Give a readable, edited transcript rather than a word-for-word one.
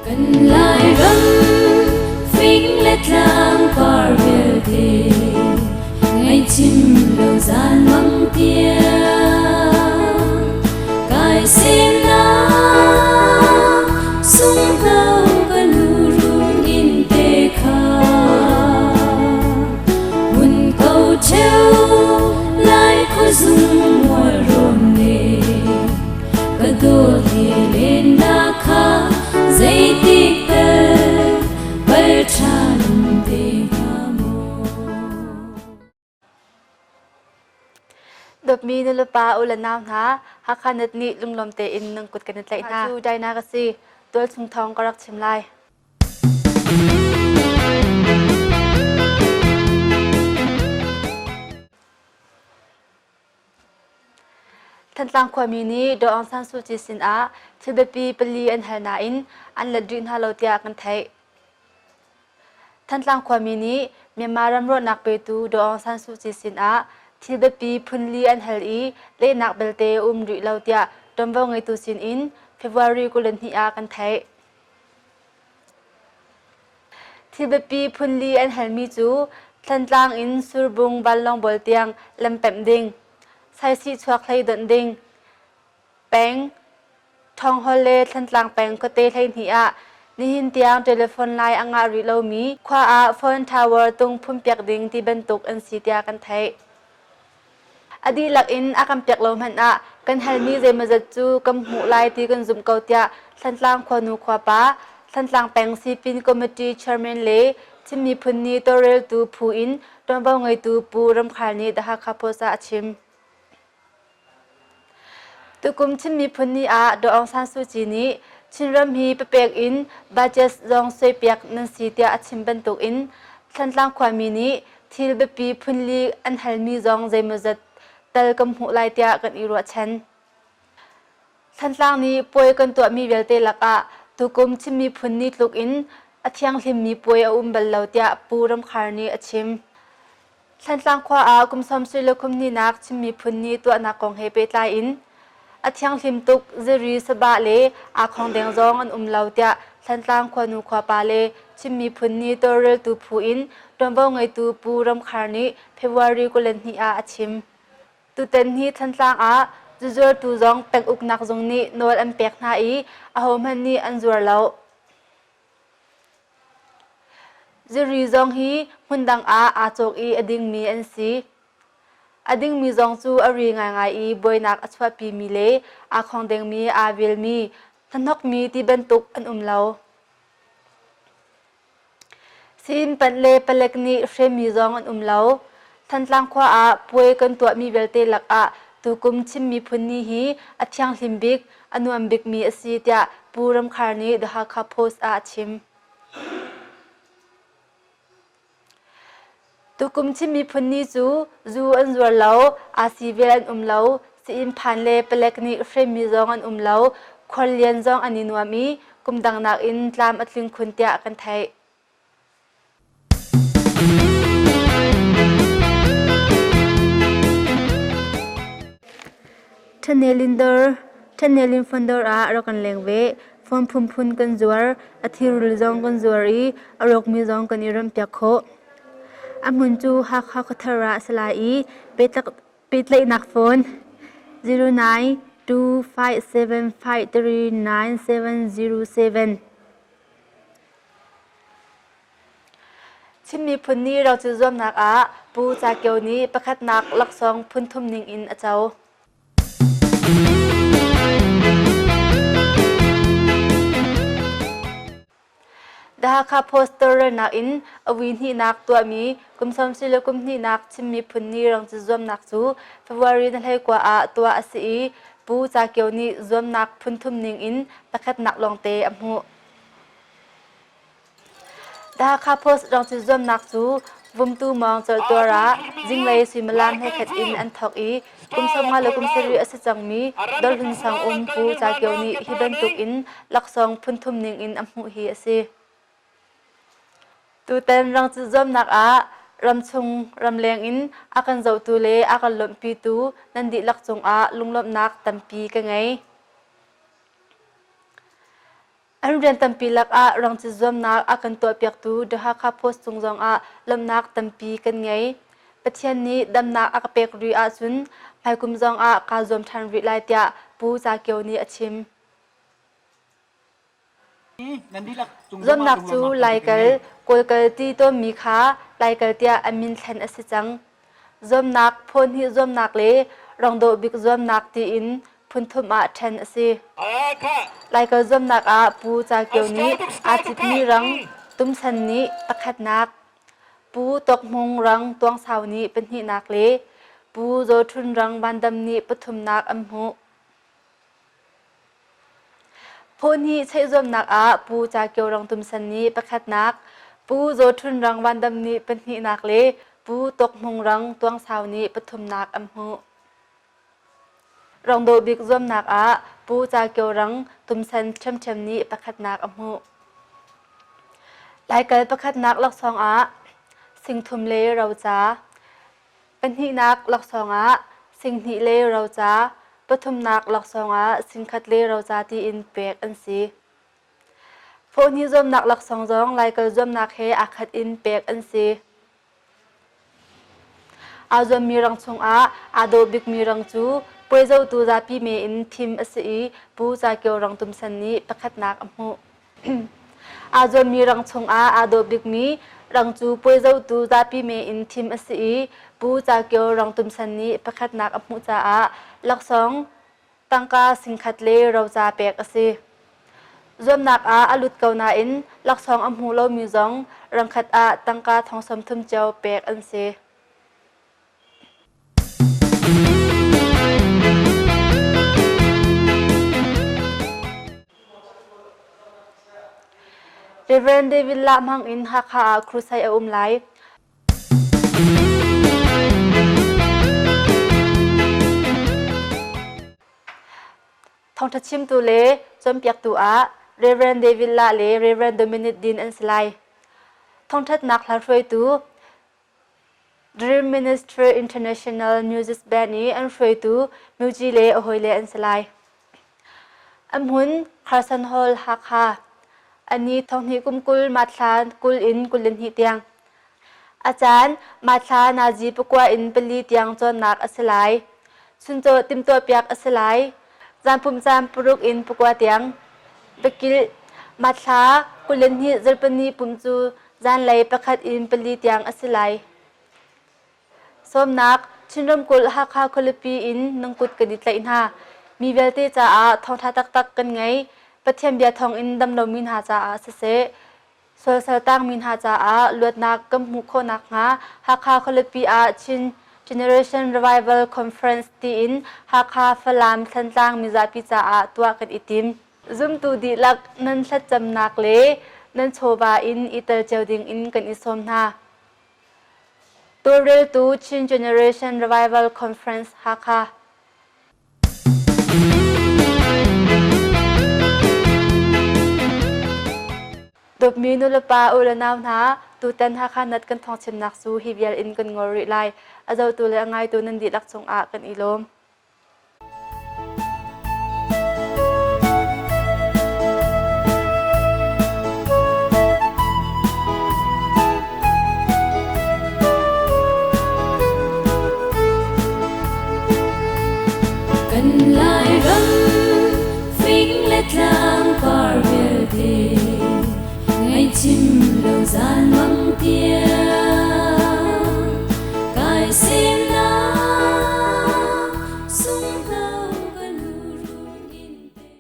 Kan Lairam fing le tlang par vialte ngaihchim lo zan mang tiang kai semnak sunghno ka nu run in te kha mun ko cheu lai khuazung mual rawn le Ka dawt he lennak kha zeitik tal pal ṭhan te hnga maw? Dawtmi nulepa u le nau hna, Hakha Net nih lunglawm tein nan kut kan i tlaih hna. Cu Daina ka si. Tualchung thawng ka rak chim lai. Thantlang khuami nih Daw Aung San Suu Kyi sinah thil biapi pali an hal nain an let rih hna lo tiah kan theih. Thantlang khuami nih Myanmar ram rawhnak petu Daw Aung San Suu Kyi sinah thil biapi phunli an hal i lehnak belte a um rih lo tiah ṭuanvo ngeitu sinin February 22 ah kan theih. Thil biapi phunli an halmi cu Thantlang in Surbung vanlawng bual tiang lam pemh ding, Saisih chuak hlei donh ding, peng, Ṭhawnghol le Thantlang peng khuate 12 ah nihin tiang telephone lai a ngah rih lomi khua ah phone tower tung phunpiak ding ti bantuk an si tiah kan theih. A dihlak in a kan pek lo hmanh ah kan halmi zeimawzat cu kan hmuh lai ti kan zumh ko tiah Thantlang khuanu khuapa, Thantlang peng sipin committee chairman le Chin Miphun Ni tawlreltu phu in ṭuanvo ngeitu Pu Ram Khar nih The Hakha Post ah a chim. Tukum Chin Miphun Ni ah Daw Aung San Suu Kyi nih Chinram hi papek in budget zong suaipiak nan si tiah a chim bantuk in Thantlang khuami nih thil biapi phunli an halmi zong zeimawzat tal kan hmuh lai tiah kan i ruahchan. Thantlang nih puai kan tuahmi vialte lakah tukum Chin Miphun Ni tluk in a thianghlimmi puai a um bal lo tiah Pu Ram Khar nih a chim. Thantlang khua ah kum sawmsarih le kum hnihnak Chin Miphun Ni tuahnak kong he pehtlai in a thianghlim tuk ziri sabah le aa khongdeng zong an um lo tiah Thantlang khuanu khuapa le Chin Miphun Ni tawlreltu phu in ṭuanvo ngeitu Pu Ram Khar nih February 22 ah a chim. Tutan hi Thantlang ah zuzuartu zong penguknak zung nih nawl an pek hna i ahohmanh nih an zuar lo. Zuri zong hi hmundang ah aa cawk i a dingmi an si. A dingmi zong cu a ri ngaingai i buainak a chuahpimi le aa khongdengmi aa vilmi, hnahnokmi ti bantuk an um lo. Sii panh le palek nih hremmi zong an um lo. Thantlang khua ah puai kan tuahmi vialte lakah tukum Chin Miphun Ni hi a thianghlim bik, a nuam bikmi a si tiah Pu Ram Khar nih The Hakha Post ah a chim. Tukum Chin Miphun Ni cu zu an zuar lo, aa vel an um lo, sii phan le palek nih hremmi zong an um lo, khuallian zong an i nuam i kum dang nakin tlam a tling khun tiah kan theih. Ṭhanelin dawr, Ṭhanelin phone dawr ah rak kan leng ve. Phone phunphun kan zuar, a thirul zong kan zuar i a rawkmi zong kan i remhpiak khawh. A hmun cu Hakha khuathar ah a si lai i pehtlaihnak phone 09 257 53 9707. Chin miphun nih roca zuamnak ah Pu Ca Kio nih pakhatnak laksawng phunthum ning in a co. The Hakha Post tawlrelnak in a hnihnak tuahmi kum sawmsarih le kum hnihnak Chin miphun nih rangca zuamnak cu February ni 19 ah tuah a si i Pu Ca Kio nih zuamnak phunthum ning in pakhatnak lawngte a hmuh. The Hakha Post rangcin zuamnak cu Vumtu mawng colhtuar ah zinglei suimilam hleikhat in an thawk i kum 50 le kum sarih a si cangmi Dawrhlun sang um Pu Ca Kio nih hi bantuk in laksawng phunthum ning in a hmuh hi a si. Tutan rangcin zuamnak ah ramchung ramleng in a kan zohtu le a kan lawmhpitu nan dihlak cungah lunglawmhnak tampi ka ngei. An rian tampi lakah rangcit zuamnak a kan tuahpiaktu The Hakha Post cung zongah lawmhnak tampi kan ngei. Pathian nih damnak a ka pek rih ahcun hmaikum zongah kaa zuam ṭhan rih lai tiah Pu Za Kio nih a chim. Zuamnak cu Laikal, Kawlkal ti tawnmi kha Laikal tiah a min thlen a si cang. Zuamnak, phaw-hnih zuamnak le rangdawh bik zuamnak tiin phunthum ah ṭhen a si. Laikal zuamnak ah Pu Ca Kio nih aa citmi rang Tumsan nih pakhatnak, Pu Tawk Hmung rang Tuangsau nih pahnihnak le Pu Zaw Ṭhun rang Van Dam nih pathumnak an hmuh. Phaw-hnih cheihzuamnak ah Pu Ca Kio Rang Tum San nih pakhatnak, Pu Zaw Ṭhun Rang Van Dam nih pahnihnak le Pu Tawk Hmung Rang Tuang Sau nih pathumnak an hmuh. Rang dawh bik zuamnak ah Pu Ca Kio Rang Tum San ṭhiamṭhiam nih pakhatnak a hmuh. Laikal pakhatnak laksawng ah singthum le roca, Pahnihnak laksawng ah singhnih le roca, pathumnak laksawng ah singkhat le roca tiin pek an si. Fawhni zuamnak laksawng zong Laikal zuamnak he aa khat in pek an si. Aa zuammi rang chungah aa dawh bikmi rang cu puai zohtu zapi me in thim a si i Pu Ca Kio Rang Tum San nih pakhatnak a hmuh. Aa zuammi rang chungah aa dawh bikmi rang cu puai zohtu zapi me in thim a si i Pu Ca Kio Rang Tum San nih pakhatnak a hmuh caah laksawng tangka singkhat le roca pek a si. Zuamnak ah a lut ko nain laksawng a hmu lomi zong rangkhat ah tangka thong 30 cio pek an si. Rev. David Lah hmang in Hakha ah crusade a um lai. Thawngṭha chimtu le cawnpiaktu ah Rev. David Lah le Rev. Dominic Dean an si lai. Thawngṭhatnak hla hruaitu Dream Ministry International Music Band i an hruaitu Muji le a hawile an si lai. A hmun Carson Hall, Hakha. A ni thonghnih kum 20 Mathla 20 in 22 tiang. A caan Mathla nazi pakua in pali tiang cawnnak a si lai. Chuncaw timhtuahpiak a si lai. Zan caan paruk in pakua tiang. Biakilh Mathla 22 zarhpini pum cu zanlei pakhat in pali tiang a si lai. Sawmnak Chin ramkulh Hakha khualipi in nan kut kan i tlaih hna. Mi vialte caah thawngṭha taktak kan ngei. Pathian bia thawngin dam lomi hna caah siseh, sualsal tangmi hna caah luatnak kan hmuh khawh nakhnga Hakha khualipi ah Chin Generation Revival Conference tiin Hakha, Falam, Thantlang mizapi caah tuah kan i tim. Zumtu dihlak nan thlacamnak le nan chawva in i tel cio ding in kan i sawm hna. Tawlreltu Chin Generation Revival Conference Hakha. Dawtmi nulepa u le nau hna, tutan Hakha nat kan thawngchimnak cu hi vial in kan ngol rih lai. A zohtu le a ngaitu nan dihlak cungah kan i lawm. Kan Lairam fing le tlang par vialte ngaihchim lo zan mang tiang kai sim.